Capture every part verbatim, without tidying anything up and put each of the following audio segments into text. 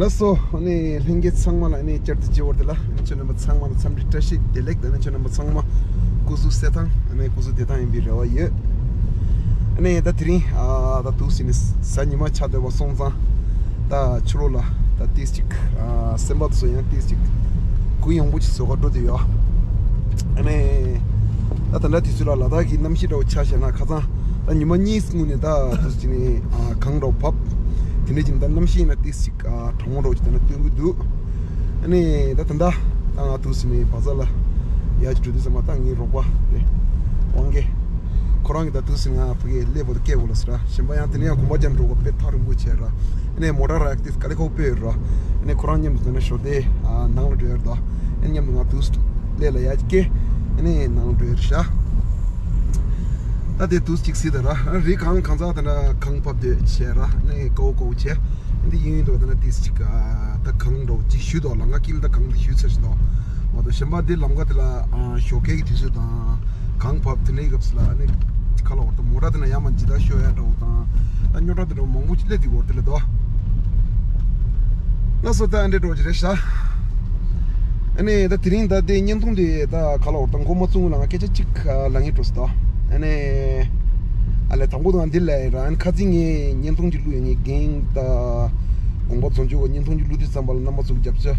ལགས་སོ། ཨ་ནི་ལྷན་རྒྱས་ཚང་མ་ལ་ཨ་ནི་བསྐྱར་དུ་མཇལ་བ་དེ་ལ་ཨ་ནི་ཁྱེད་རྣམ་པ་ཚང་མ་ལ་འཚམས་འདྲི་བཀྲ་ཤིས་བདེ་ལེགས། ཨ་ནི་ཁྱེད་རྣམ་པ་ཚང་མ་སྐུ་གཟུགས་གསལ་ཐང་ཨ་ནི་སྐུ་གཟུགས་བདེ་ཐང་ཡིན་པའི་རེ་བ་ཡོད། ཨ་ནི་ད་དེ་རིང་ཨ་ད་འདུག་སེ་ནི་གཟའ་ཉི་མ་ཆགས་བསྡད་པ་སོང་ཙང་ད་ཕྱི་ལོགས་ལ་ད་ཏིས་ཅིག་ཨ་སེམས་པ་དེ་ཚོ་ཡང་ཏིས་ཅིག་གུ་ཡངས་པོ་ཅིག་བཟོ་ག་འགྲོ་བསྡད་ཡོད། ཨ་ནི་ད་ད་ལྟ་དུས་ཚོད་ལ་ལ་དྭགས་ཀྱི་གནམ་གཤིས་འདྲ་བོ་ཆ་བཞག་ན་ཁ་སང་ད་ཉི་མ་གཉིས་སྔོན་ནས་ད་འདུག་སེ་ནི་ཨ་གངས་འདྲ་བོ་བབས། དེ་འདྲ་ཅིག་ད་གནམ་གཤིས་ཡིན་ན་ཏིས་ཅིག་ཨ་གྲང་མོ་འདྲ་བོ་ཅིག་ད་ནི་སྟོན་གྱི་འདུག་ཨ་ནི་ད་ད་ལྟ་ད་ང་འདུག་སེ་ནི་བ་ཛར་ལ་ཡར་ཅིག་འགྲོ་དུས་ཙམ་པ་ད་ངའི་རོགས་པ་དེ་དབང་རྒྱལ་ཁོ་རང་གིས་ད་འདུག་སེ་ང་ཕ་གིར་སླེབས་པ་དང་སྐད་དགོས་ལ་ཟེར་ར། གཞན་པ་ཡང་དེ་ནས་ཡང་གོམ་པ་རྒྱབ་འགྲོ་དགོས་དཔེ་ཐག་རིང་པོ་བྱས་ར། ཨ་ནི་མོ་ཊ་ར་ཡག་ཏིས་ག་ལེ་ཁོ་དཔེ་ཡོད་ར། ཨ་ནི་ཁོ་རང་མཉམ་དུ་ད་ནི་ཞོར་དེ་ཨ་ནང་ལ་འགྲོ་ཡ་ར་ད། ཨ་ནི་མཉམ་དུ་ང་འདུག་སེ་སླེབས་ལ་ཡར་སྐྱེལ། ཨ་ནི་ནང་ལ་འགྲོ་ཡ་ར་ཤག་ད་དེ་འདུག་སེ་ཅིག་གཟིགས་དང་ར། རི་གངས་གང་ཚ་ད་ནི་གངས་བབས་དེ་བྱས་ར། ཨ་ནི་ཀོ་ཀོ་བྱས། འདི་གཡས་གཡོན་དུ་ད་ནི་ཏིས་ཅིག་ཨ་ད་གངས་འདྲ་བོ་ཅིག་ཞུས་འདུག་ལམ་ཁ་དཀྱིལ་ད་གངས་འདི་ཞུས་ཚར་ཞིག་འདུག་མ་གཏོགས་གཞན་པ་འདི་ལམ་ཁ་དེ་ལ་ཨ་ཞོགས་ཀའི་དུས་ཚོད་དང་གངས་བབས་དེ་འདྲའི་སྐབས་སུ་ལ་ཨ་ནི་ཁ་ལ་འོར་ད་མོ་ཊ་དེ་ན་ཡར་མར་འཇིགས་སྐྲག་ཤོར་ཡ་འདྲ་བོ་དང་ད་རྙོག་དྲ་དེ་འདྲ་བོ་མང་པོ་ཅིག་སླེབས་འདུག་འོར་དེ་ལ་འདུག་ལགས་སོ། ད་ཨ་འདྲའི་འདྲ་བོ་ཅིག་རེད་ཤག་ཨ་ནི་ད་དེ་རིང་ད་དེ་བརྙན་ཐུང་དེ་ད་ཁ་ལ་འོར་ད་མགོ་མ་བཙུགས་ལ་ང་སྐད་ཆ་གཅིག་ལབ་སྙིང་བྲོ་སོང་། ཨ་ནི་ཨ་ལས་དང་པོ་དང་འདི་ལས་ར་ཨ་ནི་ཁ་རྩང་ངས་བརྙན་ཐུང་ཅིག་བླུགས་ཡོད། ངས་རྒན་ད་དགོངས་པ་རྫོང་ཆོས་ཀྱི་བརྙན་ཐུང་ཅིག་བླུགས་དུས་ཙམ་པ་ལ་རྣམ་པ་ཚོ་རྒྱབ་སྐྱོར་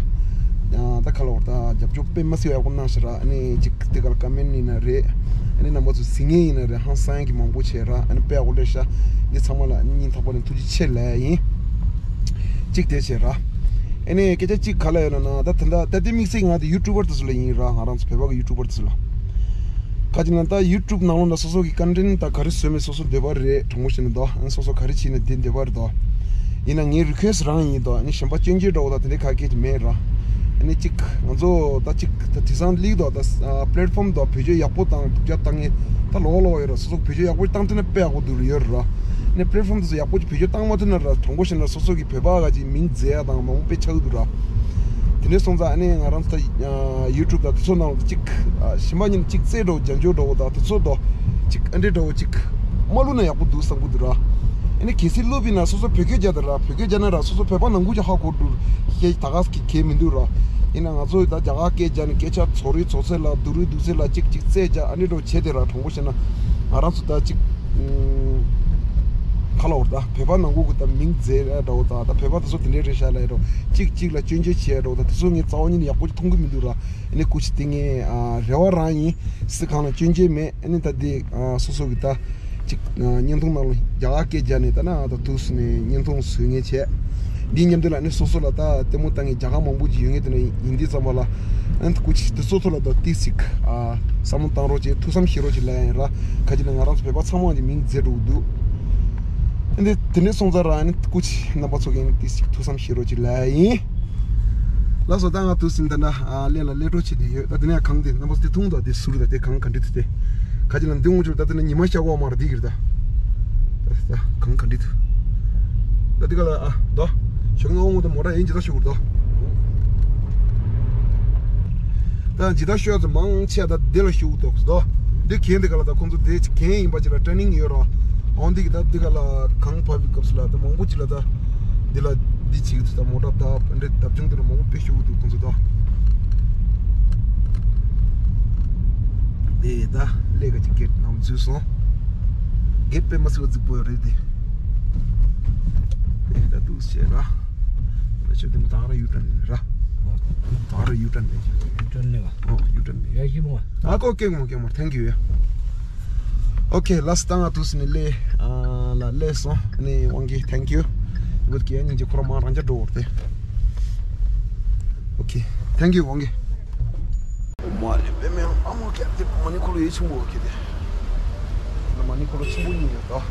ད་ཁ་ལ་འོར་ད་རྒྱབ་སྐྱོར་དཔེ་མ་སྲིད་ཡག་པོ་གནང་ཤག་ར། ཨ་ནི་གཅིག་དེ་ག་ལ་ཀོ་མེན་ཊི་ཡིན་ན་རེད། ཨ་ནི་རྣམ་པ་ཚོ་གཟིགས་མཁན་ཡིན་ན་རེད། ཧང་སང་གི་མང་པོ་བྱས་ར། ཨ་ནི་དཔེ་ཡག་པོ་སླེབས་ཤག་འདི་ཚང་མ་ལ་སྙིང་ཐག་པ་ནས་ཐུགས་རྗེ་ཆེ་ལབ་ཡིན། གཅིག་དེ་བྱས་ར། ཨ་ནི་སྐད་ཆ་གཅིག་ག་ལ་ཡོད་ལབ་ན་ད་ད་ད་ད་དེ་དམིགས་བསལ་ང་དེ་ཡུ་ཊུབ་པར་དེ་ཚོ་ལ་ཡིན་ར། ང་རང་ཚོ་བོད་པ་གི་ཡུ་ཊུབ་པར་དེ་ཚོ་ལ། ག་ཅི་ན་ད་ཡུ་ཊུབ་ནང་ལོགས་ན་སོ་སོ་གི་ཀོན་ཊེན་ཊི་ད་ག་རེ་བཟོས་མེད་སོ་སོ་འདོད་པ་རེད། དྲང་པོ་བཤད་ན་དོ། ཨ་ནི་སོ་སོ་ག་རེ་བྱས་ན་དེ་འདོད་པ་རེད་དོ། ཡིན་ན་ངའི་རི་ཁུ་ཨེ་སི་ཊི་རང་ཡིན་དོ། ཨ་ནི་གཞན་པ་སྐྱོན་བརྗོད་འདྲ་བོ་ད་དེ་འདྲའི་ག་གེ་ཅིག་མེད་ར། ཨ་ནི་གཅིག་ང་ཚོ་ད་གཅིག་ད་དེང་སང་ལིག་དོ་ད་ཨ་པི་ལེཊ་ཕོམ་དོ་བེད་སྤྱོད་ཡག་པོ་དང་སྡུག་ཅག་བཏང་ངེས་ད་ལོག་ལོག་ཡོད་ར། སོ་སོ་བེད་སྤྱོད་ཡག་པོ་བཏང་ཐུབ་ན་དཔེ་ཡག་པོ་འདུག་ར་ཡོད་ར། ཨ་ནི་པི་ལེཊ་ཕོམ་དེ་ཚོ་ཡག་པོ་ཅིག་བེད་སྤྱོད་བཏང་མ་ཐུབ་ན་ར། དྲང་པོ་བཤད་ན་སོ་སོ་གི་བོད་པ་ག་ཅིག་མིང་རྫས་ཡ་དང་མང་པོ་དཔེ་ཆགས་འདུག་ར། དེ་འདྲ་སོང་ཙང་ཨ་ནི་ང་རང་ཚོ་ད་ཡུ་ཊུབ་དང་དེ་ཚོ་ནང་ལ་གཅིག་ཨ་གཞན་པ་ཉིད་གཅིག་རྩེད་འགྲོ་རྒྱན་འཇོག་འགྲོ་བ་དང་དེ་ཚོ་དོ་གཅིག་ཨ་འདྲེ་འགྲོ་བ་གཅིག་མ་བླུགས་ན་ཡག་པོ་འདུག་བསམ་གི་འདུག་ར། ཨ་ནི་གལ་སྲིད་བླུགས་པ་ཡིན་ན་སོ་སོ་བོད་སྐད་རྒྱག་དང་ར། བོད་སྐད་རྒྱག་ན་ར་སོ་སོ་བོད་པ་ནང་ཁུལ་གྱི་ཧ་གོ་འདུག་ཤེས་ད་ག་གི་གལ་མི་འདུག་ར། ཡིན་ན་ང་ཚོ་ད་རྒྱ་གར་སྐད་རྒྱག་ནས་སྐད་ཆ་ཚོ་རུའི་ཚོ་ཚད་ལ་སྡུག་རུའི་སྡུག་ཚད་ལ་གཅིག་གཅིག་རྩེད་རྒྱག་ཨ་འདྲེ་འགྲོ་བྱས་ཏེ་ར། དྲང་པོ་བཤད་ན་ང་རང་ཚོ་ད་གཅིག་ཁ་ལ་འོར་ད་བོད་པ་ནང་ཁུལ་གྱི་ད་མིང་རྫས་ར་འདྲ་བོ་ད་ད་བོད་པ་དེ་ཚོ་དེ་འདྲའི་རེད་ཤག་ལབ་ཡ་འགྲོ་གཅིག་གཅིག་ལ་སྐྱོན་བརྗོད་བྱས་ཡ་འགྲོ་ད་དེ་ཚོ་ངས་རྩ་བ་ཉིད་ནས་ཡག་པོ་ཅིག་མཐོང་གི་མི་འདུག་ར། ཨ་ནི་སྐུ་མཁྱེན་དེ་ངས་ཨ་རེ་བ་རང་ཡིན། སུ་གང་ལ་སྐྱོན་བརྗོད་མེད། ཨ་ནི་ད་དེ་ཨ་སོ་སོ་གི་ད་ཅིག་ཨ་བརྙན་ཐུང་ནང་ལ་རྒྱ་གར་སྐད་རྒྱག་ནས་ད་ན་ད་ཐུགས་སུ་ནས་བརྙན་ཐུང་བཟོས་ངེས་བྱས། འདིའི་མཉམ་དུ་ལ་ཨ་ནི་སོ་སོ་ལ་ད་ལྟད་མོ་ལྟ་མཁན་རྒྱ་གར་མང་པོ་ཅིག་ཡོད་ངེས་དེ་ན་ཡིན་དུས་ཙམ་པ་ལ་ཨ་ནི་སྐུ་མཁྱེན་དེ་སོ་སོ་ལ་ད་ཏིག་ཙིག་ཨ་བསམ་བློ་བཏང་རོགས་བྱེད། ཐུགས་བསམ་བཞེས་རོགས་བྱེད་ལབ་ཡ་ཡིན་ར། ཁ་ཅིག་ན་ང་རང་ཚོ་བོད་པ་ཚང་མ་གི་མིང་རྫས་འགྲོ་གི་འདུག་ཨ་ནི་དེ་ནས་སོང་ཙང་ར་ཨ་ནི་སྐུ་མཁྱེན་རྣམ་པ་ཚོ་གི་ཨ་ནི་ཏིག་ཙིག་ཐུགས་བསམ་བཞེས་རོགས་བྱེད་ལབ་ཡ་ཡིན། ལགས་སོ། ད་ང་དུས་སུ་འདི་འདྲ་ཨ་ལས་ལ་ལས་འཕྲོ་བྱེད་དུ་ཡོད། ད་དེ་ནས་གངས་དེ་རྣམ་པ་ཚོ་དེ་མཐོང་དང་དེ་ཟུར་དང་དེ་གངས་ག་འདྲ་དུ་དེ་ག་ཅི་ལ་འདི་འོང་ཆུ་ད་དེ་ནས་ཉི་མ་ཤར་བ་མ་ར་དེ་གིར་ད་ད་གངས་ག་འདྲ་དུ་ད་དེ་ག་ལ་ཨ་ད་ཞོགས་ང་འོང་ད་མོ་ཊ་ཡིན་ཇི་ལྟར་ཤུགས་ད་ད་ཇི་ལྟར་ཤོད་ཚེ་མང་ཆེ་ད་དེ་ལ་ཤུགས་འདུག་ད་དེ་གན་དེ་ག་ལ་ད་ཁོང་ཚོ་དེ་གན་ཡིན་པ་ཅི་ལ་ཊེ་ནིང་ཡོད་ར། འོང་འདི་གི་ད་འདི་ག་ལ་གངས་བབས་པའི་སྐབས་སུ་ལ་ད་མང་པོ་ཅིག་ལ་ད་འདི་ལ་འདི་བྱེད་ཀྱི་འདུག་ད་མོ་ཊ་ད་འདྲེ་བརྡབ་ཆུང་དེ་ལ་མང་པོ་དཔེ་ཤུགས་འདུག་ཁོང་ཚོ་ད། དེ་ད་ལས་ཀ་ཅིག་གེད་ནང་འཛུལ་སོང་། གེད་དཔེ་མ་སྲིད་པ་རྫིག་པོ་ཡོད་རེད་དེ། དེ་ད་འདུག་བྱས་ར། ད་ཆུ་དེ་མོ་ད་ར་ཡུ་ཊརན་ར། ད་ར་ཡུ་ཊརན་ཡུ་ཊརན་ལས། ཨོ་ཡུ་ཊརན་ལས། ཡ་ཞིམ་མོ། ཨ་ཀོ་ཀེ་མོ་ཀེ་མོ། Thank you. Okay, last time I was in Leh, uh, la Leh so, ne wangi, thank you. But ke ni je khora ma ranja dor te. Okay, thank you wangi. Ma le be me amo ke te mani kolo ye chimbo ke de. Na mani kolo chimbo ni yo to.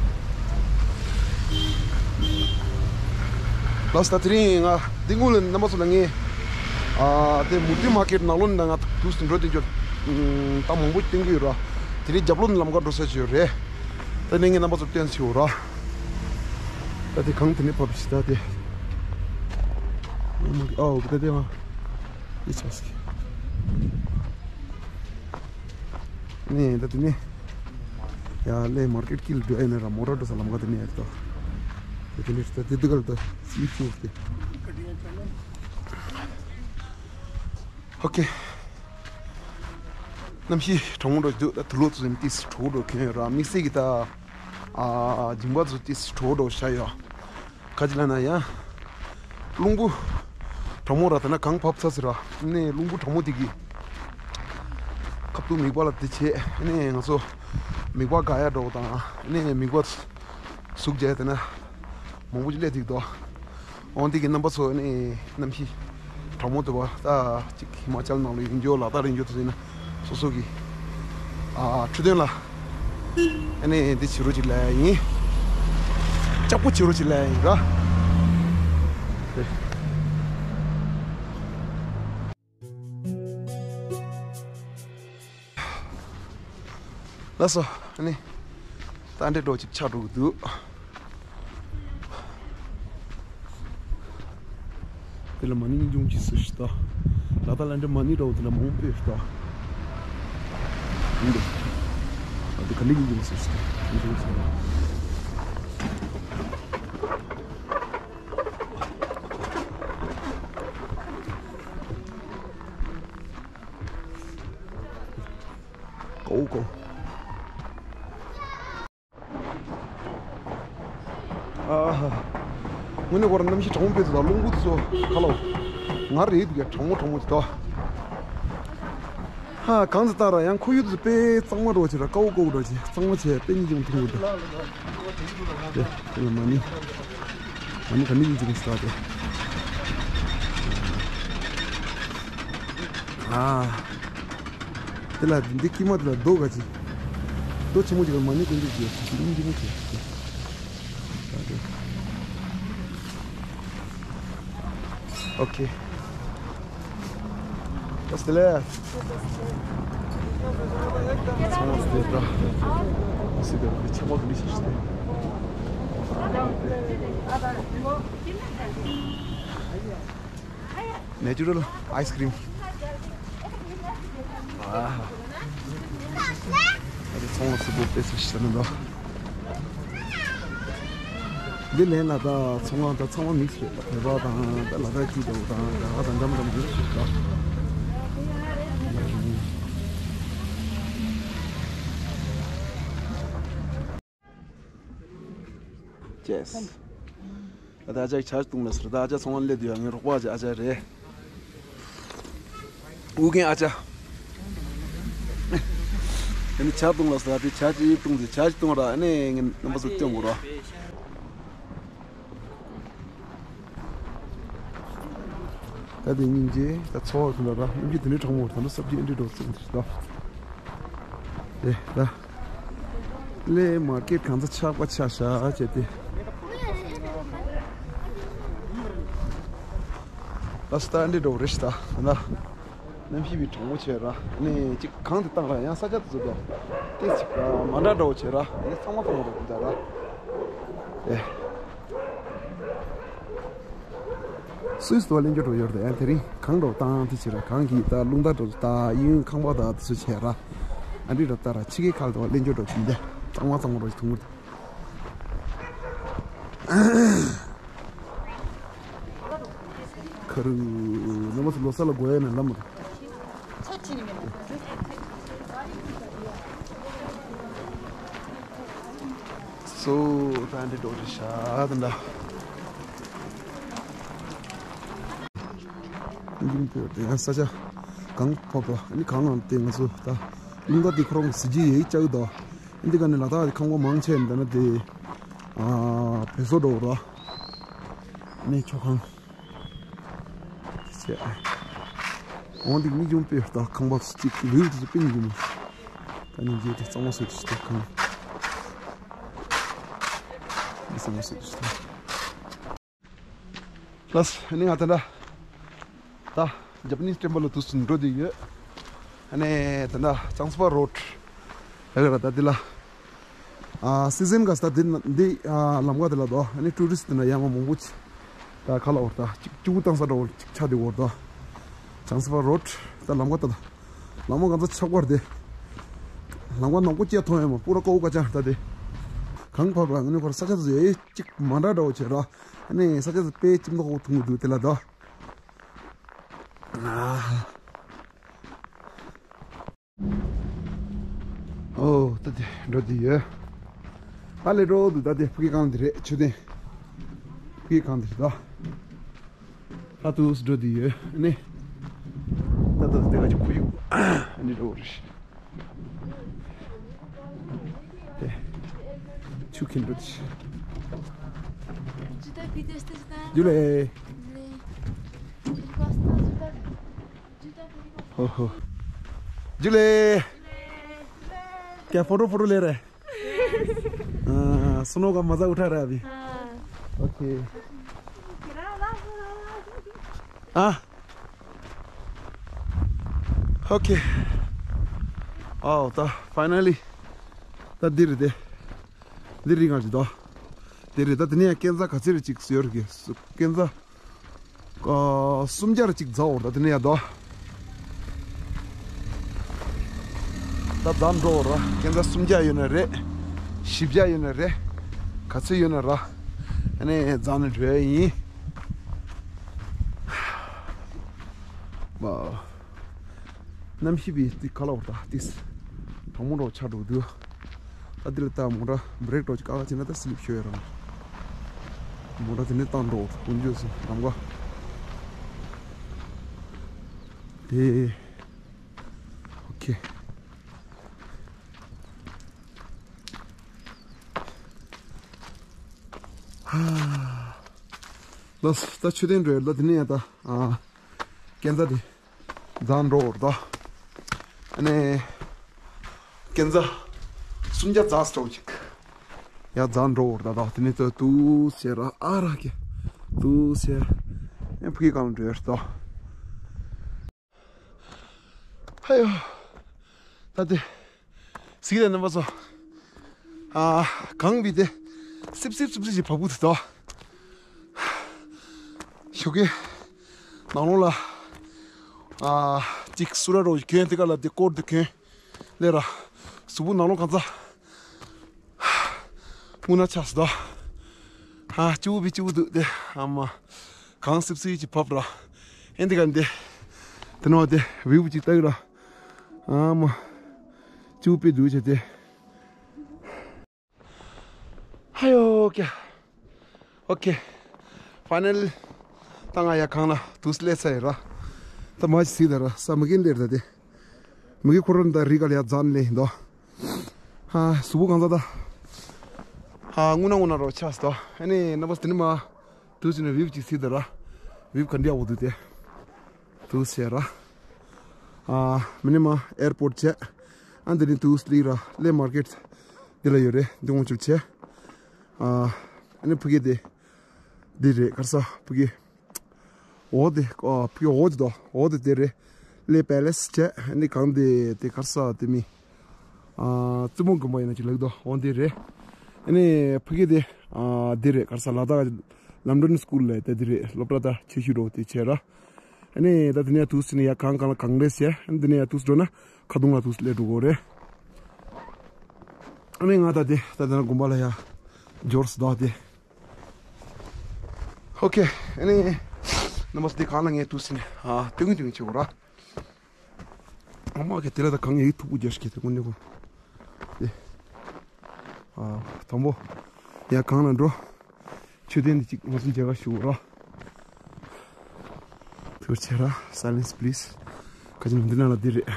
Last time ང་འདི་ངུ་ལ་རྣམ་པ་ཚོ་ལ་ངས་ཨ་དེ་མུ་ཏི་མར་ཀེཊ་ནང་ལོགས་ནས་ང་དུས་འགྲོ་དེ་འཇོག་ད་མང་པོ་སྟོན་གྱི་ཡོད་ར། དེ་རིང་རྒྱབ་ལོགས་ནས་ལམ་ཁ་འགྲོ་ས་ཅིག་ཡོད་རེད། ད་ནས་ངས་རྣམ་པ་ཚོ་སྟོན་ཚུལ་ཡོད་ར། ད་དེ་གངས་དེ་ནས་བབས་ཤིག་ད་དེ་ཨོ་ད་དེ་ང་ཡི་ཆ་སི་ནས་ད་དེ་ནས་ཡ་ལས་མར་ཀེཊ་དཀྱིལ་འགྲོ་ཨེ་ནས་ར་མོ་ཊ་འགྲོ་ས་ལམ་ཁ་དེ་ནས་ཨེ་ད། དེ་ནས་ད་དེ་དུ་གལ་ད་སི་ཕུ་དེ། ཨོ་ཁེ། གནམ་གཤིས་གྲང་མོ་འགྲོ་གི་འདུག་ད་དུག་ལོག་ཚོ་ཡིན་ཏིས་གྲོགས་འགྲོ་མཁན་ཡོད་ར། དམིགས་བསལ་གྱི་ད་ཨ་འཇིང་པ་ཚོ་ཏིས་གྲོགས་འགྲོ་བྱ་ཡོད། ག་ཅི་ལ་ན་ཡང་རླུང་བུ་གྲང་མོ་ར། ད་ན་གངས་བབས་ཚ་ཟེར་ར། ནས་རླུང་བུ་གྲང་མོ་དེ་གི་ཁ་ཐུག་མིད་པ་ལ་དེ་བྱས་ནས་ང་ཚོ་མིད་པ་དགའ་ཡ་འགྲོ་དང་ནས་མིད་པ་ཟུག་བྱས་དེ་ན་མང་པོ་ཅིག་སླེབས་ཐིག་དོ། འོན་ཏེ་གི་རྣམ་པ་ཚོ་ནི་གནམ་གཤིས་གྲང་མོ་དུ་བ་ད་ཅིག་ཧི་མ་ཅལ་ནང་ལ་ཡིན་རྒྱུ་ལ་དྭགས་རིང་རྒྱུ་དུ་ཟིན་ན་སོ་སོ་གི་ཨ་འཕྲོད་བསྟེན་ལ་ཨ་ནི་འདི་བྱེད་རོགས་ཅིག་ལས་ཡིན། ལྕགས་པོ་བྱེད་རོགས་ཅིག་ལས་ཡིན་ར། ལགས་སོ། ཨ་ནི་ད་འདྲེ་འགྲོ་ཅིག་ཆགས་འགྲོ་གི་འདུག་དེ་ལ་མ་ཎི་གཉིས་འབྱུང་གི་སུ་ཞིག་ད། ལ་ད་ལ་འདྲེ་མ་ཎི་འགྲོ་དེ་ལ་མང་པོས་ཞིག་ད། ཡིན་འདུག་ཨ་དེ་ག་ནི་གཉིས་འབྱུང་སུ་ཞིག་ད། འབྱུང་སུ་ཞིག་ད། ཀོ་ཀོ། ཨ་ཧ། དངོས་གནས་ཁོ་རང་གནམ་གཤིས་གྲང་མོ་དཔེ་ཚོ་དང་རླུང་བུ་དེ་ཚོ་ཁ་ལོ། ང་རེད་འདུག་ཡ་གྲང་མོ་གྲང་མོ་ཅིག་ད། ཧ་གང་ཚེ་ལྟ་ར་ཡང་ཁོར་ཡུག་དེ་ཚོ་དཔེ་གཙང་མ་འགྲོ་ཅིག་ར། ཀའུ་ཀའུ་འགྲོ་ཅིག་གཙང་མ་བྱས་དཔེ་གཉིས་ཀྱང་ཐུང་བོ་འདུག་དེ་དེ་ལ་མ་ཎི། མ་ཎི་ག་ནི་ཡིན་ཅིག་ཟེར་ཏེ། ཨ། དེ་ལ་འདི་དཀྱིལ་མ་དེ་ལ་རྡོ་ག་ཅི། རྡོ་ཆེན་མོ་ཅིག་ལ་མ་ཎི་ཀུན་འདུག་ཅེས་སྙིང་རྗེ་མོ་བྱས། ཨོ་ཁེ། ད་སྟེ་ལེ། ཚང་མ་སྟེ་ར། སི་དེ་ར་ཆ་མ་གི་ལི་ཤི་སྟེ། Natural ice cream. ཨ་ཧ། ཨ་དེ་ཚོང་ལ་སུ་བོ་པེ་སི་ཤི་ནི་འདུག་འདི་ལན་ལ་ད་ཚོང་ལ་ད་ཚང་མ་མིག་སི་རེད། བོད་པ་དང་ད་ལ་དྭགས་སྐྱིད་འདུག་དང་རྒྱ་གར་དང་འདྲ་མི་འདྲ་མི་འདུག་ཞིག་འདུག་ཅེས། ད་ཨ་ཅག་ཇ་བཏུང་ལ་ཟེར། ད་ཨ་ཅག་ཚོང་ལ་སླེབས་དུས་ཡང་ངའི་རོགས་པ་ཨ་ཅག་རེད། ཨུ་རྒན་ཨ་ཅག་དེ་ནི་ཇ་བཏུང་ལ་ཟེར། དེ་ཇ་ཅིག་བཏུང་ཟེར། ཇ་ཅིག་བཏུང་ར། ཨ་ནི་ངས་རྣམ་པ་ཚོ་སྟོན་དགོས་ར། ད་དེ་སྙིང་རྗེ། ད་ཚོ་བ་ཁོ་ན་ར་སྙིང་རྗེ། དེ་ནི་གྲོགས་མོ་ད་ནི་སབ་ཇི་ཨེ་འདྲི་འགྲོ་བཙུགས་འདི་ཞིག་ད། དེ་ད། ལས་མར་ཀེཊ་གང་ཚ་ཆགས་པ་ཆགས་ཤག་བྱས་ཏེ། ད་སྟ་འདི་འགྲོ་རེད་ཤག་ད། ད་གནམ་གཤིས་པའི་གྲང་མོ་བྱས་ར། ནས་ཅིག་གང་དུ་བཏང་ར་ཡང་ས་ཆ་དུ་ཟོ་དོ། ཏེ་ཅིག་མ་འདྲ་འགྲོ་བྱས་ར། ནས་ཚང་མ་ཚང་མ་འགྲོ་འདྲ་ར། ཨེ། སུད་སི་དུ་བ་ལེན་རྒྱུ་འགྲོ་ཡོད་རེད། ཡང་དེ་རིང་གང་འགྲོ་བཏང་དེ་བྱེད་ར། གང་གི་ད་རླུང་རྟ་འགྲོ་ད་ཡིན་ཁང་པ་ད་དུ་བྱེད་ར། ཨ་འདྲི་ར་ད་ར་ཕྱི་གའི་ཁ་ལ་དུ་བ་ལེན་རྒྱུ་འགྲོ་བྱེད་འདི་གཙང་མ་གཙང་མ་འགྲོ་ཐུང་ངུ་ད། ཁ་རུ་ནམ་སུ་ལོ་ས་ལ་གོ་ཡ་ན་ལམ་རེད། སོ་ད་འདི་འགྲོ་རེད་ཤག་ད་འདི། ཡིན་པས་དེ་ཡང་ས་ཆ་གང་ཕོག་པ་ཨ་ནི་གང་ལ་དེ་ང་ཚོ་ད་རླུང་རྟ་དེ་ཁོ་རང་གཟི་བརྗིད་ཡོད་ཀྱི་ལྕགས་དོ། འདི་ག་ནས་ལ་དྭགས་ཀྱི་ཁང་པ་མང་ཆེ་འདི་ན་དེ་ཨ་བེ་སོ་འགྲོ་རོ། ནས་ཆོ་ཁང་། ཅེས། འོང་འདི་མི་འཇོན་པའི་ལྟ་ཁང་པ་གཅིག་ལུས་དུ་པིན་ཡིན། ད་ནི་རྗེས་དེ་གཙང་མ་སོད་ཅིག་ལྟ་ཁང་། འདི་གཙང་མ་སོད་ཅིག་ལྟ། ལགས་ནི་ང་ད་ད་ད་ཇ་པ་ནིས་ཊེམ་པལ་ལ་དུས་སུ་འགྲོ་བསྡད་ཡོད། ཨ་ནི་ད་ད་ཅང་སི་པ་རོ་ཌི། ཡ་ག་ར་ད་འདི་ལ། ཨ་སི་ཛན་ག་ས་ད་འདི་ན་འདི་ཨ་ལམ་ཁ་འདི་ལ་དོ། ཨ་ནི་ཊུ་རི་སི་ཊི་འདི་ན་ཡ་མ་མང་པོ་ཅིག་ད་ཁ་ལ་འོར་ད་ཅིག་ཅུ་བཏང་ས་འདྲ་བོ་ཅིག་ཆགས་འདི་འོར་དོ། ཅང་སི་པ་རོ་ཌི་ད་ལམ་ཁ་ད་ད་ལམ་ཁ་གང་ཚ་ཆགས་པར་དེ། ལམ་ཁ་ནག་པོ་ཅིག་མཐོང་ཡ་མ་པུ་ར་ཀའུ་ཀ་ཅང་ད་དེ། གངས་བབས་ལ་ཨ་ནི་ཁོ་ར་ས་ཆ་དེ་ཚོ་ཡེ་གཅིག་མ་འདྲ་འདྲ་བོ་བྱས་ར། ཨ་ནི་ས་ཆ་དེ་དཔེ་ཅིག་མདོག་ཁ་པོ་མཐོང་གི་འདུག་དེ་ལ་དོ། ཨོ་ད་དེ་འགྲོ་དེ་ཡོད། ད་ལས་འགྲོ་འདུག་ད་དེ་ཕ་གི་གངས་དེ་རེད། མཆོད་རྟེན་ཕ་གི་གངས་དེ་རེད་ད། ད་དུ་འགྲོ་དེ་ཡོད་ནི། ད་ད་དེ་ག་ཅིག་ཁོར་ཡུག་ཨ་ནི་འགྲོ་རེད། དེ་ཆུ་ཁེངས་འགྲོ་དེ། ཇུ་ལེ། ཧོ་ཧོ། ཇུ་ལེ། क्या photo photo ले रहा है? हाँ, सुनो का मजा उठा रहा है अभी। हाँ। ओके। हाँ। ओके। आओ, ད་finally ད་འདི་རེད་དེ། འདི་རེད་ང་ཅི་དོ། འདི་རེད་ད། དེ་ནས་ཡང་སྐས་འཛེག་ག་ཚོད་རེ་ཅིག་ཡོད་རེད་གི། སྐས་འཛེག་ཨ། སུམ་བརྒྱ་རེ་ཅིག་འཛེག་འོར་ད་དེ་ནས་ཡང་དོ། ད་འཛེག་འགྲོ་འོར་ར། སྐས་འཛེག་སུམ་བརྒྱ་ཡོད་ན་རེད། བཞི་བརྒྱ་ཡོད་ན་རེད། ག་ཚོད་ཡོད་ན་ར། ཨ་ནི་འཛེག་ནས་འགྲོ་ཡ་ཡིན། ཝའོ། གནམ་གཤིས་པའི་ཏི་ཁ་ལ་འོར་ད་ཏིས། གྲང་མོ་འདྲ་ཆགས་འགྲོ་འདུག་ད་འདི་ལ་ད་མོ་ཊ་བྷི་རེག་འདྲ་ཅིག་བཀག་བྱས་ན་ད་སི་ལིབ་ཤོར་ཡ་རང་། མོ་ཊ་དེ་ནས་བཏང་འགྲོ་འོར་ཀུན་འཇུག་སི་ལམ་ཀ་དེ། ཨོ་ཁེ། ཧ། ལགས་སོ། ད་མཆོད་རྟེན་འགྲོ་ཡ་ལ་དེ་ནས་ཡ་ད། ཨ། སྐས་འཛེག་དེ་འཛེག་འགྲོ་འོར་ད། ཨ་ནི་སྐས་འཛེག་སུམ་བརྒྱ་འཛེག་སྤྲོ་ཅིག་ཡ་འཛེག་འགྲོ་འོར་ད། ད་དེ་ནས་ད་དུ་སེ་ར་ཨ་ར་གེ་དུ་སེ་ཨེ་ཕ་གི་གངས་འགྲོ་ཡོད་ད། ཧ་ཡོ། ད་དེ་གཟིགས་དང་རྣམ་པ་ཚོ། ཨ། གངས་བི་དེ་སིབ་སིབ་སིབ་སིབ་ཅིག་བབས་འདུག་ད། ཞོགས་ཀས་ནང་ལོགས་ལ། ཨ། ཅིག་སུ་ར་རོ་གྱོན་དེ་ག་ལ་དེ་སྐོར་དེ་གྱོན་ལེ་ར། གཟུགས་པོ་ནང་ལོགས་གང་ཚ། སྔུན་ན་ཆགས་སོང་ད། ཨ། སྐྱིད་པོ་བི་སྐྱིད་པོ་འདུག་དེ། ཨ་མ། གངས་སིབ་སིབ་ཅིག་བབས་ར། ཨེ་འདི་ག་འདི། དེ་ནང་དེ་བིའུ་ཅིག་ལྟ་གི་ར། ཨ་མ། སྐྱིད་པོ་དཔེ་འདུག་བྱས་ཏེ། ཧ་ཡོ་ཀྱ། ཨོ་ཁེ། ཕའི་ནལ་ལི། ད་ང་ཡ་གངས་ལ་དུས་སླེབས་ཚར་ཡོད་ར། ད་མ་ཅིག་གཟིགས་དང་ར། ས་མ་གིན་སླེབས་ད་དེ། མ་གི་ཁོ་རང་ད་རི་ག་ལ་ཡ་འཛེག་ནས་སླེབས་ཡིན་དོ། ཧ། གཟུགས་པོ་གང་ཚ་ད། ཧ། སྔུན་ན་སྔུན་ན་རོ་ཆགས་སོང་དོ། ཨ་ནི་རྣམ་པ་དེ་ནི་མ། དུས་ནས་བིའུ་ཅིག་གཟིགས་དང་ར། བིའུ་ག་འདྲ་ཡག་པོ་འདུག་དེ། དུས་ཟེར་ར། ཨ། མི་ནི་མ་ཨེར་པོར་ཊི་བྱས། ཨ་འདི་ནི་དུས་ལི་ར་ལེ་མར་ཀེཊ་འདི་ལ་ཡོད་རེད། འདི་ངོ་ཅུབ་བྱས། ཨ། ཨ་ནི་ཕ་གི་དེ། འདི་རེད་ག་རེ་ཟ་ཕ་གི། འོ་དེ། ཨ། ཕ་གི་འོ་དེ་དོ། འོ་དེ་དེ་རེད། ལེ་པེ་ལེ་སི་བྱས། ཨ་ནི་གང་དེ་དེ་ག་རེ་ཟ་དེ་མི། ཨ། བཙུན་མོ་དགོན་པ་ཡིན་ན་ཅིག་ལབ་དོ། འོ་འདི་རེད། ཨ་ནི་ཕ་གི་དེ། ཨ། འདི་རེད་ག་རེ་ཟ་ལ་དྭགས་ལམ་སྒྲོན་སི་ཀུལ་ལ་ད་འདི་རེད། སློབ་གྲྭ་ད་ཆེ་ཤོས་འགྲོ་དེ་བྱས་ར། ཨ་ནི་ད་དེ་ནས་དུས་ནས་ཡ་གངས་གངས་ལ་གངས་རེད་ཟེར། ཨ་ནི་དེ་ནས་ཡ་དུས་འགྲོ་ན་ཁ་རྡུང་ལ་དུས་སླེབས་འགྲོ་གོ་རེད། ཨ་ནི་ང་ད་དེ་ད་དེ་ན་དགོན་པ་ལ་ཡ་འབྱོར་སོང་ད་དེ། ཨོ་ཁེ། ཨ་ནི་རྣམ་པ་ཚོ་དེ་གངས་ལ་ངས་དུས་ནས་ཨ་སྟོན་གི་སྟོན་གི་བྱེད་གོ་ར། ཨ་མ་གི་དེ་ལ་ད་གངས་ཡིག་མཐུག་པོ་རྒྱག་ཤི་དེ་ཀུན་ནི་ཀུན། དེ། ཨ། དང་པོ། ཡ་གངས་ལ་འགྲོ། མཆོད་རྟེན་འདི་གཅིག་ང་ཚོ་མཇལ་ཁ་ཞུ་ར། ཐུགས་རྗེ་ཆེ་ར། Silence please. ཁ་ཅིག་འདི་ན་ལ་འདི་རེད།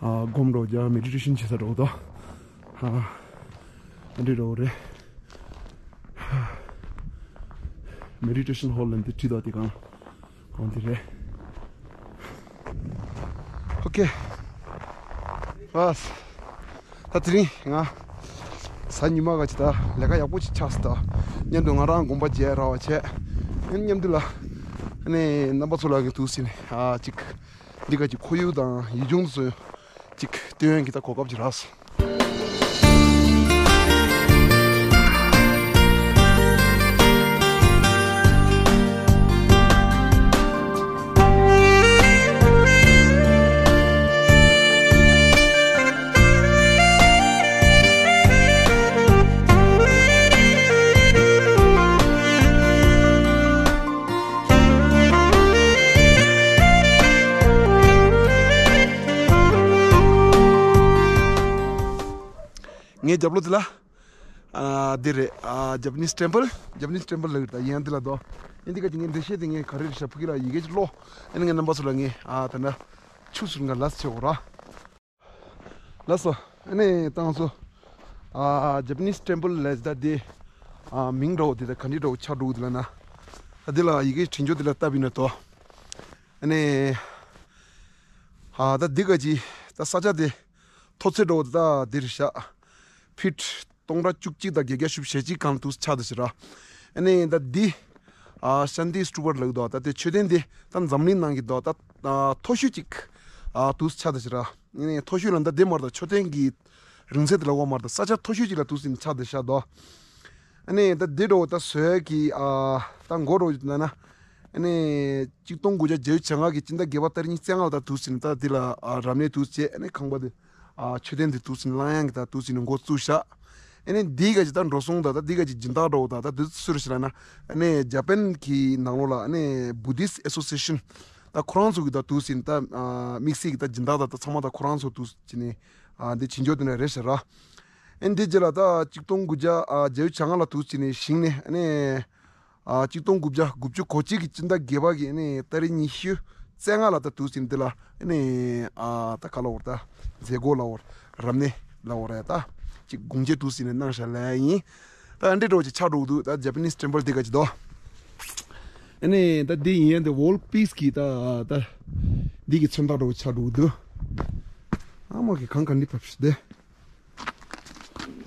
ཨ། སྒོམ་འགྲོ་རྒྱ་མེ་ཌི་ཊེ་ཤན་བྱེད་ས་འགྲོ་དོ། ཨ། འདི་འགྲོ་རེད། མེ་ཌི་ཊེ་ཤན་ཧོལ་ལ་འདི་བྲིས་དོ་དེ་གང་། གང་དེ་རེད། ཨོ་ཁེ། ཨ། ད་དེ་རིང་ང་གཟའ་ཉི་མ་ག་ཅིག་ད་ལས་ཀ་ཡག་པོ་ཅིག་ཆགས་སོང་ད། མཉམ་དུ་ང་རང་དགོན་པ་མཇལ་ར་བ་བྱས། ཨ་ནི་མཉམ་དུ་ལ། ཨ་ནི་རྣམ་པ་ཚོ་ལ་གི་དུས་ཟིན་ནས་ཨ་ཅིག་འདི་ག་ཅིག་ཁོར་ཡུག་དང་ཡུལ་ལྗོངས་སུ་ཅིག་སྟོན་ཡག་གི་ད་གོ་སྐབས་ཅིག་རག་སོང་། ངའི་རྒྱབ་ལོགས་འདི་ལ། ཨ། འདི་རེད། ཨ། Japanese temple, Japanese temple ལབ་ཀྱི་རེད། ད་ཡིན་ཡང་འདི་ལ་དོ། ཨེ་འདི་ག་ཅིག་ངའི་འགྲེལ་བཤད་དེ་ངས་ག་རེ་རེད་ཤག་ཕ་གི་ལ་ཡི་གེ་ཅིག་ཀློག་ཨེ་ནི་ངས་རྣམ་པ་ཚོ་ལ་ངས། ཨ། ད་ནི་ཆུ་ཟུར་ང་ལ་ཆེ་བོ་ར། ལགས་སོ། ཨ་ནི་ཏང་སོ། ཨ། Japanese temple ལབ་ད་དེ། ཨ། མིང་འདྲ་བོ་དེ་ད་ག་འདྲ་འདྲ་བོ་ཆགས་འགྲོ་གི་འདུག་ལབ་ན། ད་དེ་ལ་ཡི་གེ་བྲིས་འཇོག་དེ་ལ་བལྟས་པ་ཡིན་ན་དོ། ཨ་ནི། ཨ། ད་འདི་ག་ཅིག་ད་ས་ཆ་དེ། མཐོ་ཚད་འདྲ་བོ་དེ་ད་འདི་རེད་ཤག་ཕིཊ་སྟོང་ཕྲག་བཅུ་གཅིག་དང་བརྒྱད་བརྒྱ་བཞི་བཅུ་ཞེ་གཅིག་སྒང་དུ་ཆགས་འདུག་ཟེར་ར། ཨ་ནི་ད་འདི། ཨ། ཤཱན་ཏི་སྟུ་པ་ལབ་འདུག་ད་དེ་མཆོད་རྟེན་འདི་ད་འཛམ་གླིང་ནང་གི་འདུག་ད། ཨ། མཐོ་ཤོས་ཅིག་ཨ། དུ་ཆགས་འདུག་ཟེར་ར། ཨ་ནི་མཐོ་ཤོས་ལ་ད་འདི་མ་རེད། ད་མཆོད་རྟེན་གྱི་རིང་ཚད་དེ་ལ་འོ་མ་རེད། ད་ས་ཆ་མཐོ་ཤོས་ཅིག་ལ་དུ་ཟིན་ཆགས་འདུག་ཤག་འདུག་ཨ་ནི་ད་འདི་འདྲ་བོ་ད་བཟོ་ཡ་གི། ཨ། ད་འགོ་འདྲ་བོ་ཡོད་ན་ན། ཨ་ནི་གཅིག་སྟོང་དགུ་བརྒྱ་བརྒྱད་ཅུ་གྱ་ལྔ་གི་སྤྱི་ཟླ་བརྒྱད་པ་ཏ་རིག་ཉི་ཤུ་རྩ་ལྔ་ལ་ད་དུ་ཟིན་ད་འདི་ལ། ཨ། རབ་གནས་དུ་བྱས། ཨ་ནི་ཁང་པ་འདི། ཨ། མཆོད་རྟེན་འདི་དུས་ཟིན་གླང་དབྱངས་ཀྱི་ད་དུས་ཟིན་ནས་འགོ་བཙུགས་ཤག་ཨ་ནི་འདི་ག་ཅིག་ད་འགྲོ་སོང་ད་ད་འདི་ག་ཅིག་སྦྱིན་བདག་འདྲ་བོ་ད་ད་དུས་སུ་རུ་ཞིག་ལ་ན། ཨ་ནི་ཇ་པན་གྱི་ནང་ལོགས་ལ་ཨ་ནི་Buddhist Association ད་ཁོ་རང་ཚོ་གི་ད་དུས་ཟིན་ད། ཨ། དམིགས་བསལ་གྱི་ད་སྦྱིན་བདག་ད་ད་ཚང་མ་ད་ཁོ་རང་ཚོ་དུས་ཟིན་ནས། ཨ། འདི་བྱིན་འཇོག་དེ་ནས་རེད་ཤག་ར། ཨ་ནི་འདི་རྗེས་ལ་ད་གཅིག་སྟོང་དགུ་བརྒྱ་བརྒྱད་ཅུ་གྱ་ལྔ་ལ་དུས་ཟིན་ནས་ཞིང་ནས་ཨ་ནི། ཨ། གཅིག་སྟོང་དགུ་བརྒྱ་དགུ་བཅུ་གོ་གཅིག་གི་སྤྱི་ཟླ་བརྒྱད་པ་གི་ཨ་ནི་ཏ་རིག་ཉི་ཤུ་རྩ་ལྔ་ལ་ད་དུས་ཟིན་འདི་ལ་ཨ་ནི། ཨ། ད་ག་ལ་འོར་ད་མཛད་སྒོ་ལ་འོར་རབ་གནས་ལ་འོར་ཡ་ད་ཅིག་དགོངས་བཞེས་དུས་ཟིན་ནས་གནང་ཤག་ལ་ཡིན། ད་འདི་འདྲ་བོ་ཅིག་ཆགས་འགྲོ་གི་འདུག་ད་Japanese temple འདི་ག་ཅིག་དོ། ཨ་ནི་ད་འདི་ཡིན་ཡ་འདི་World Peace གི་ད་ད་འདི་གི་མཚོན་རྟགས་འདྲ་བོ་ཆགས་འགྲོ་གི་འདུག་ཨ་མ་གི་གང་ག་འདི་ཕབ་ཤི་དེ།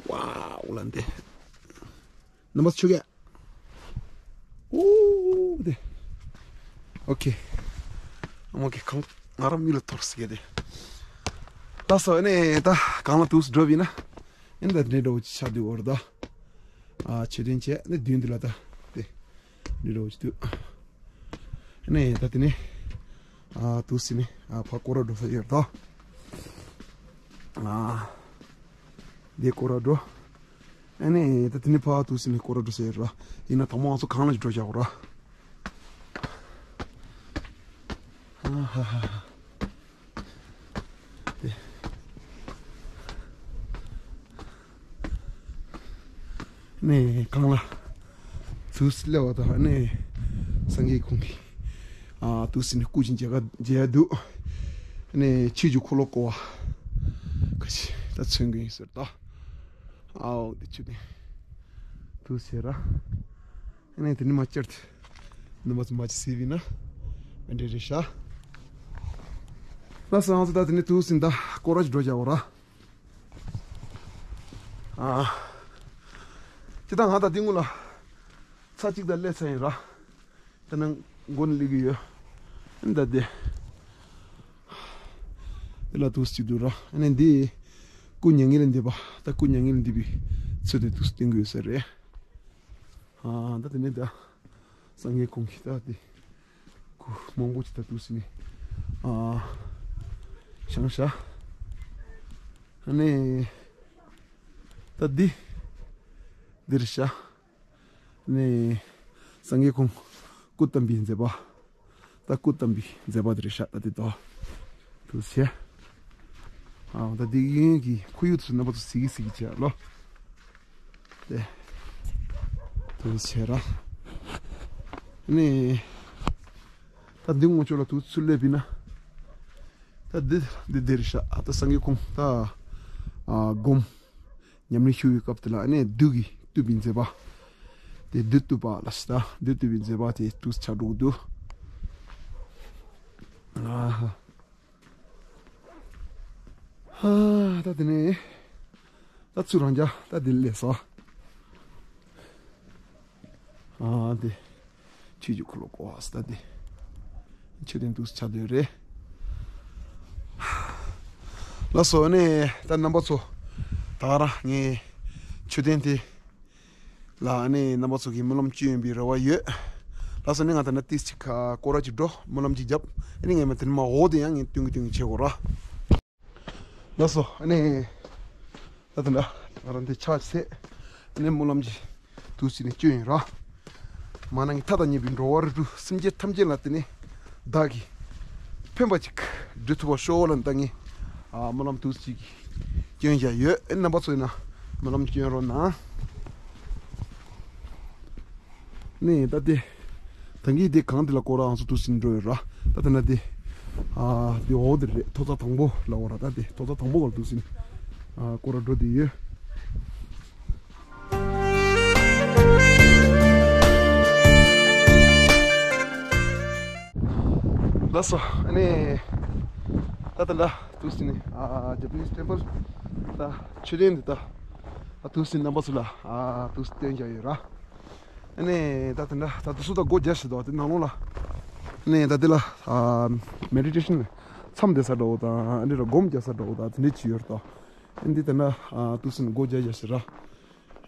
ཝའོ་ལ་འདི། རྣམ་པ་ཚོ་ཆོས་སྐད། ཨོ་དེ། ཨོ་ཁེ། ཨ་མ་གི་གང་ང་རང་མི་ལ་ཐོར་སི་གེ་དེ། ད་སོ་ཨ་ནི་ད་གང་ལ་དུས་སུ་འགྲོ་བ་ཡིན་ན། ཨ་ནི་ད་འདྲེ་འགྲོ་ཅི་ཆ་དུས་འོར་ད། ཨ་ཆོས་ལྡན་བྱས་ནི་མདུན་དུ་ལ་ད། དེ། འདྲེ་འགྲོ་ཅི་དུས། ཨ་ནི་ད་དེ་ནི། ཨ་དུས་སི་ནི་ཨ་ཕ་སྐོར་ར་འགྲོ་ས་ཡོད་ད། ཨ། དེ་སྐོར་ར་འགྲོ། ཨ་ནི་ད་དེ་ནི་ཕར་དུ་ཟིན་ནས་སྐོར་ར་འགྲོ་ཟེར་ར། ཡིན་ན་དང་པོ་ང་ཚོ་གང་ལ་འགྲོ་བཞག་ར། ཨ་ཧ་ཧ་ཧ། དེ། ནས་གང་ལ། དུས་སླེབས་པ་དང་ནས་སངས་རྒྱས་ཁོང་གིས་ཨ་དུས་ཟིན་ནས་སྐུ་ཅིག་མཇལ་ཁ་མཇལ་འདུག་ནས་ཆོས་ཀྱི་འཁོར་ལོ་བསྐོར་བ་ག་ཅི་ད་མཚོན་གྱི་ཡིན་ཟེར་ད། ཨའོ་དེ་ཆུ་དེ་དུས་ཟེར་ར། ནས་དེ་ནི་མ་བཅར་ཏེ་ནི་མ་ཚོ་མ་ཅི་སི་བི་ན་ཨ་འདྲེ་རེ་ཤ། ལ་སང་ཚོ་ད་དེ་ནི་དུས་ཟིན་ད་སྐོར་ར་ཅིག་འགྲོ་བཞག་འོ་ར། ཨ། ཅི་ད་ང་ད་འདི་ངུ་ལ་ཚ་གཅིག་ད་སླེབས་ཚར་ཡིན་ར། ད་ནང་མགོ་ནས་སླེབས་ཀྱི་ཡོད། ཨ་ནི་ད་དེ། དེ་ལ་དུས་གཅིག་འདུག་ར། ཨ་ནི་འདི། སྐུ་མྱ་ངན་ལས་འདས་པ། ད་སྐུ་མྱ་ངན་ལས་འདས་པའི་ཚུལ་དེ་དུས་སྟོན་གྱི་ཡོད་ས་རེད། ཨ་ད་དེ་ནས་ད། སངས་རྒྱས་ཁོང་གིས་ད་དེ། སྐུ་མང་པོ་ཅིག་ད་དུས་ཟིན་ནས། ཨ། བཞེངས་ཤག་ཨ་ནི། ད་འདི། འདིར་ཤག་ནས། སངས་རྒྱས་ཁོང་སྐུ་བལྟམས་པའི་མཛད་པ། ད་སྐུ་བལྟམས་པའི་མཛད་པ་དེ་རེད་ཤག་ད་དེ་དོ། དུ་བྱས། ཨ་ད་དེ་གི་ཁོར་ཡུག་དུ་རྣམ་པ་ཚོ་གཟིགས་གི་གཟིགས་གི་བྱས་ལོ། དེ། དུ་བྱས་ར། ནས། ད་འདི་ངོ་ཅོག་ལ་དུ་ཚུར་སླེབས་པ་ཡིན་ན། ད་འདི་འདི་དེ་རེད་ཤག་ད་སངས་རྒྱས་ཁོང་ད། ཨ་སྒོམ། ཉམས་ལེན་ཞུ་བའི་སྐབས་དེ་ལ་ཨ་ནི་བདུད་ཀྱིས་བཏུལ་བའི་མཛད་པ། དེ་བདུད་བཏུལ་བ་ལ་ཟེར་ད་བདུད་བཏུལ་བའི་མཛད་པ་དེ་དུས་ཆགས་འགྲོ་གི་འདུག་ཨ་ཧ། ཧ་ད་དེ་ནས་ད་ཚུར་རང་རྒྱ་ད་དེ་ལས་སོ། ཨ་དེ། ཆོས་ཀྱི་འཁོར་ལོ་བསྐོར་བ་ཟེར་ད་དེ། མཆོད་རྟེན་དུ་ཆགས་སྡོད་རེད། ལགས་སོ་ནས་ད་རྣམ་པ་ཚོ། ད་ག་རང་ངས་མཆོད་རྟེན་དེ་ལ་ནས་རྣམ་པ་ཚོ་གི་སྨོན་ལམ་བཅོལ་ཡོང་བའི་རེ་བ་ཡོད། ལགས་སོ་ནས་ང་ད་ན་ཏིས་ཅིག་ཁ་སྐོར་ར་ཅིག་འགྲོ་སྨོན་ལམ་ཅིག་བརྒྱབ། ཨ་ནི་ངས་མ་དེ་ནས་མ་འོག་དེ་ཡང་ངས་སྟོན་གི་སྟོན་གི་བྱེད་དགོས་ར། ལགས་སོ་ཨ་ནི། ད་དེ་འདྲ་ང་རང་འདི་ཕྱག་འཚལ། ཨ་ནི་སྨོན་ལམ་གྱི་དུས་ཚིགས་ནས་བསྐྱོན་ཡིན་ར། མ་ན་ངའི་མཐའ་དང་མཉམ་པའི་འགྲོ་བ་རིགས་དྲུག་སེམས་ཅན་ཐམས་ཅད་ལ་དེ་ནི་བདག་གིས་ཕན་པ་ཅིག་འགྲུབ་ཐུབ་པར་ཤོག་ལ་ད་ངས་ཨ་སྨོན་ལམ་དུས་ཚིགས་ཀྱི་བསྐྱོན་བཞག་ཡོད། ཨ་ནི་རྣམ་པ་ཚོ་ཡིན་ན་ སྨོན་ལམ་སྐྱོན་རོགས་གནང་། ནས་ད་དེ། ད་གིན་དེ་གངས་དེ་ལ་སྐོར་ར་ཨང་སུ་དུ་ཟིན་འགྲོ་ཡོད་ར། ད་དེ་ན་དེ། ཨ་དེ་འོག་དེ་རེད། ཐོག་རྩེག་དང་པོ་ལ་འོ་ར། ད་དེ་ཐོག་རྩེག་དང་པོ་ག་ལ་དུ་ཟིན། ཨ་སྐོར་ར་འགྲོ་དེ་ཡོད། ལགས་སོ། ཨ་ནི། ད་ད་ལ་དུ་ཟིན་ནི་ཨ་Japanese temple། ད་མཆོད་རྟེན་འདི་ད། ཨ་དུ་ཟིན་རྣམ་པ་ཚོ་ལ་ཨ་དུ་སྟོན་བྱ་ཡོད་ར། ཨ་ནི་ད་དེ་འདྲ་ད་དུ་སུ་ད་སྒོ་རྒྱག་ཤི་དོ་དེ་ནང་ལོགས་ལ། ཨ་ནི་ད་དེ་ལ་ཨ་མེ་ཌི་ཊེ་ཤན་མཚམས་བསྡད་ས་འདྲ་བོ་དང་ཨ་ནི་ར་སྒོམ་རྒྱག་ས་འདྲ་བོ་དང་དེ་འདྲ་ཅིག་ཡོད་རེད་དོ། ཨ་ནི་དེ་འདྲ་ཨ་དུས་ཚོད་སྒོ་རྒྱག་རྒྱག་ཞིག་ར། ཨ་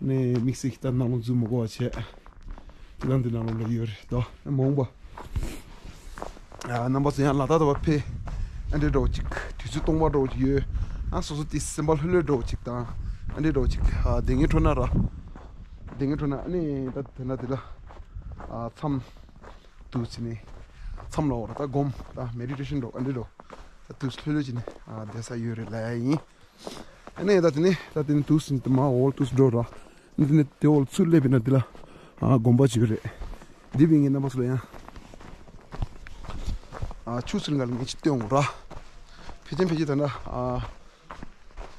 ནི་དམིགས་བསལ་གྱི་ད་ནང་ལོགས་འཛུལ་མི་དགོས་པ་བྱས། དེ་དང་དེ་ནང་ལོགས་ལ་ཡོད་རེད་དོ། ཨ་མ་འོངས་པ། ཨ་རྣམ་པ་ཚོ་ཡང་ལ་དྭགས་དུ་བ་ཕེབས། ཨ་འདྲེ་འདྲ་བོ་ཅིག་དུས་ཚོད་སྟོང་པ་འདྲ་བོ་ཅིག་ཡོད། ཨ་སོ་སོ་དེ་སེམས་པ་ལྷོད་ལྷོད་འདྲ་བོ་ཅིག་དང་། ཨ་འདྲེ་འདྲ་བོ་ཅིག་ཨ་བསྡད་མཁན་འཕྲོད་ན་ར། བསྡད་མཁན་འཕྲོད་ན་ཨ་ནི་ད་དེ་ན་དེ་ལ། ཨ་མཚམས། དུ་ཕྱིན་ནས། མཚམས་ལ་འོ་ར་ད་སྒོམ་ད་མེ་ཌི་ཊེ་ཤན་འདྲ་བོ་ཨ་འདྲེ་འདྲ་བོ། ད་དུས་ལྷོད་ལྷོད་བྱས་ནས་ཨ་བསྡད་ས་ཡོད་རེད་ལབ་ཡ་ཡིན། ཨ་ནི་ད་དེ་ནས་ད་དེ་ནས་དུས་ཟིན་དུ་མ་འོ་དུས་འགྲོ་ར། ཨ་ནི་དེ་ནས་དེ་འོག་ཚུར་སླེབས་པ་ཡིན་ན་དེ་ལ་ཨ་དགོན་པ་ཅིག་ཡོད་རེད། འདི་བས་ངས་རྣམ་པ་ཚོ་ལ་ཡང་ཨ་ཆུ་ཚུར་འགའ་ལ་ངས་ཅིག་སྟོན་འོ་ར། ཕལ་ཆེར་ཕལ་ཆེར་ད་ན་ཨ་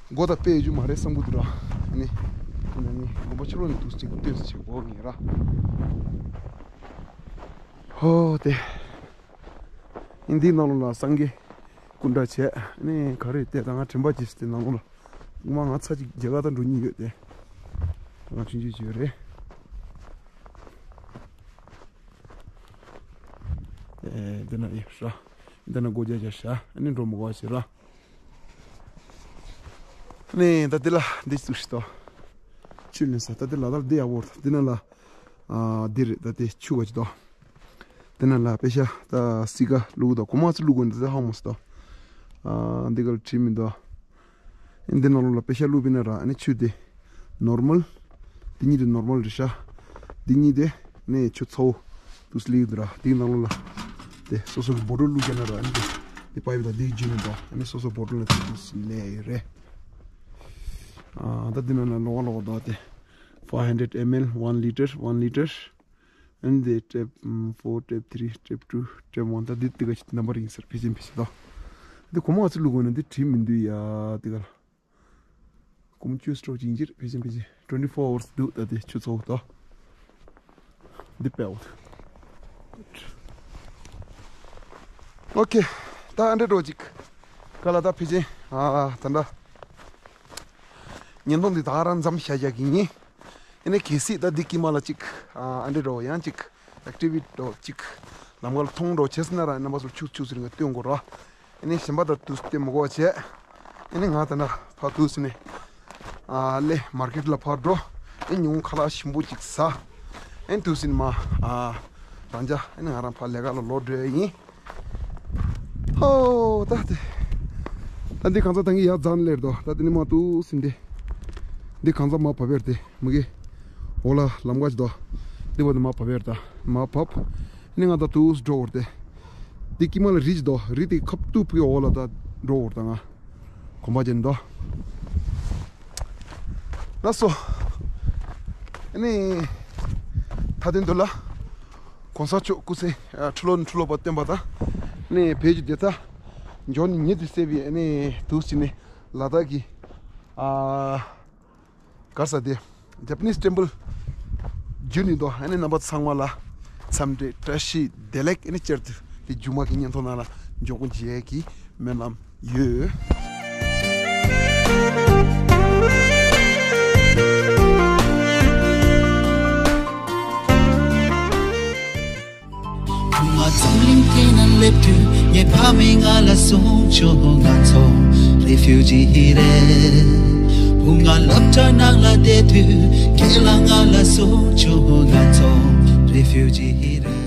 སྒོ་ད་དཔེ་ཡོད་རྒྱུ་མ་རེད་བསམ་གི་འདུག་ར། ཨ་ནི་དེ་ན་ངས་དགོན་པ་ཕྱི་ལོགས་ནས་དུས་ཅིག་སྟོན་ཟེར་བྱས་གོ་ངས་ར། ཧོ་དེ། ཨིན་འདི་ནང་ལོགས་ལ་སངས་རྒྱས་སྐུ་འདྲ་བྱས། ཨ་ནི་ག་རེ་དེ་ད་ང་དྲན་པ་བརྗེད་སོང་དེ་ནང་ལོགས་ལ། སྔོན་མ་ང་ཚ་ཅིག་རྒྱ་གར་ད་འགྲོ་མྱོང་ཡོད་དེ། ང་ཆུང་ཆུང་ཅིག་ཡོད་རེད། ཨེ་འདི་ན་ཡོད་ཤག་འདི་ན་སྒོ་རྒྱག་རྒྱག་ཤག་ཨ་ནི་འགྲོ་མི་དགོས་ཤག་ར། ཨ་ནི་ད་འདི་ལ་འདི་བཙུགས་ཤིག་དོ། ཆུ་ལེན་ས་ད་འདི་ལ་ད་འདི་ཡག་པོ་རེད། འདི་ན་ལ། ཨ་འདི་རེད་ད་དེ་ཆུ་བ་ཅིག་དོ། དེ་ན་ལ་པེ་ཤ་ད་སི་ཀ་བླུག་དོ། གོ་མ་ཚུ་བླུག་དགོས་འདི་ད་ཧ་མོ་སི་དོ། ཨ་འདི་ག་ལ་བྲིས་མི་འདུག་འདི་ནང་ལོགས་ལ་པེ་ཤ་བླུག་པ་ཡིན་ན་ར་ཨ་ནི་ཆུ་དེ་ནོར་མལ། འདི་གཉིས་དེ་ནོར་མལ་རེད་ཤག་འདི་གཉིས་དེ་ནས་ཆུ་ཚ་བོ་དུས་སླེབས་འདུག་ར། འདི་ནང་ལོགས་ལ་དེ་སོ་སོ་གི་བོ་ཊལ་བླུག་བྱས་ན་ར་ཨ་ནི་དེ་དེ་པའིབ་དང་འདི་བརྒྱུད་ནས་འདུག་ཨ་ནི་སོ་སོ་བོ་ཊལ་ལ་དེ་དུས་སླེབས་ཡོད་རེད། ཨ་ད་འདི་ནང་ལ་ལོག་ལོག་འདུག་དེ། five hundred M L, one liter, one liter. And the step mm, four, step three, step two, step one. ད་འདི་དེ་ག་ཅིག་ནམ་བར་ཡིན་ཟེར་ཕལ་ཆེར་ཕལ་ཆེར་དོ། འདི་གོ་མ་ཚུ་བླུག་དགོས་ན་འདི་བྲིས་མི་འདུག་ཡ་དེ་ག་ལ། གོམ་བཅུ་སི་ཊོག་ཅིག་ཡིན་ཕལ་ཆེར་ཕལ་ཆེར་twenty four hours འདུག་ད་དེ་ཆུ་ཚ་བོ་དོ། འདི་པའིབ། ཨོ་ཁེ། ད་ཨ་འདྲེ་འདྲ་བོ་ཅིག་ག་ལ་ད་ཕལ་ཆེར་ཨ་ད་འདྲ། བརྙན་ཐུང་འདི་ད་རང་མཚམས་བཞག་རྒྱག་གི་ཡིན། ཨ་ནི་གལ་སྲིད་ད་འདི་དཀྱིལ་མ་ལ་ཅིག་ཨ་འདྲེ་འདྲ་བོ་ཡང་ཅིག་ཨེག་ཊི་བི་ཊི་འདྲ་བོ་ཅིག་ལམ་ཁ་ལ་མཐོང་འདྲ་བོ་བྱས་སོང་ན་ར་རྣམ་པ་ཚོར་ཆུ་ཆུ་ཟེར་ནས་སྟོན་དགོས་ར། ཨ་ནི་གཞན་པ་ད་དུས་སྟོན་མི་དགོས་པ་བྱས། ཨ་ནི་ང་ད་ན་ཕར་དུས་ནས་ཨ་ལེ་མར་ཀེཊ་ལ་ཕར་འགྲོ། ཨ་ནི་ཉིན་གུང་ཁ་ལག་ཞིམ་པོ་ཅིག་ཟ། ཨ་ནི་དུས་ནས་མ་ཨ་རང་ཅག་ཨ་ནི་ང་རང་ཕར་ལས་ཀ་ལ་ལོག་འགྲོ་ཡ་ཡིན། ཧོ། ད་དེ། ད་འདི་གང་ཚ་ད་ངས་ཡར་འཛེགས་ནས་སླེབས་དོ། ད་དེ་ནི་མ་ཏུ་སིན་དེ། འདི་གང་ཚ་མ་བབས་པར་དེ་མི་གི། འོག་ལ་ལམ་ཁ་ཅིག་དོ། འདི་བ་དེ་མ་བབས་པར་ད་མ་བབས། ནི་ང་ད་ཏུ་འགྲོ་བར་དེ། འདི་དཀྱིལ་མ་ལ་རི་ཅིག་དོ། རི་དེ་ཁ་ཐུག་གི་འོག་ལ་ད་འགྲོ་བར་ད་ང་། གོམ་པ་ཅན་དོ། ལགས་སོ། ཨ་ནི། ད་དེ་འདུག་ལ། གོང་ས་མཆོག་སྐུ་ཚེ་ཨ་ཁྲི་ལོ་ནས་ཁྲི་ལོ་བར་བརྟན་པ་དང་། ཨ་ནི་བོད་ཀྱི་བདེ་རྩ། འབྱོར་ནས་ཉེ་དུ་གསལ་བའི་ཨ་ནི་དུས་ཕྱིན་ནས་ལ་དྭགས་ཀྱི་ཨ་ག་ས་དེ་Japanese temple བརྒྱུད་ནས་འདུག་ཨ་ནི་རྣམ་པ་ཚང་མ་ལ་འཚམས་འདྲི་བཀྲ་ཤིས་བདེ་ལེགས། ཨ་ནི་བསྐྱར་དུ་དེ་མཇུག་མ་གི་བརྙན་ཐུང་ནང་ལ་འབྱུང་ཁུངས་བྱེད་ཀྱི་སྨོན་ལམ་ཡོད། བུ་ང་འཛམ་གླིང་འདི་ན་སླེབས་དུས་ངའི་ཕ་མས་ང་ལ་གསུངས་བྱུང་། ང་ཚོ་རེ་ཕིའུ་ཇི་རེད། བུ་ང་སློབ་གྲྭ་ནང་ལ་བསྡད་དུས་ཁྱེད་ལ་ང་ལ་གསུངས་བྱུང་། ང་ཚོ་རེ་ཕིའུ་ཇི་རེད།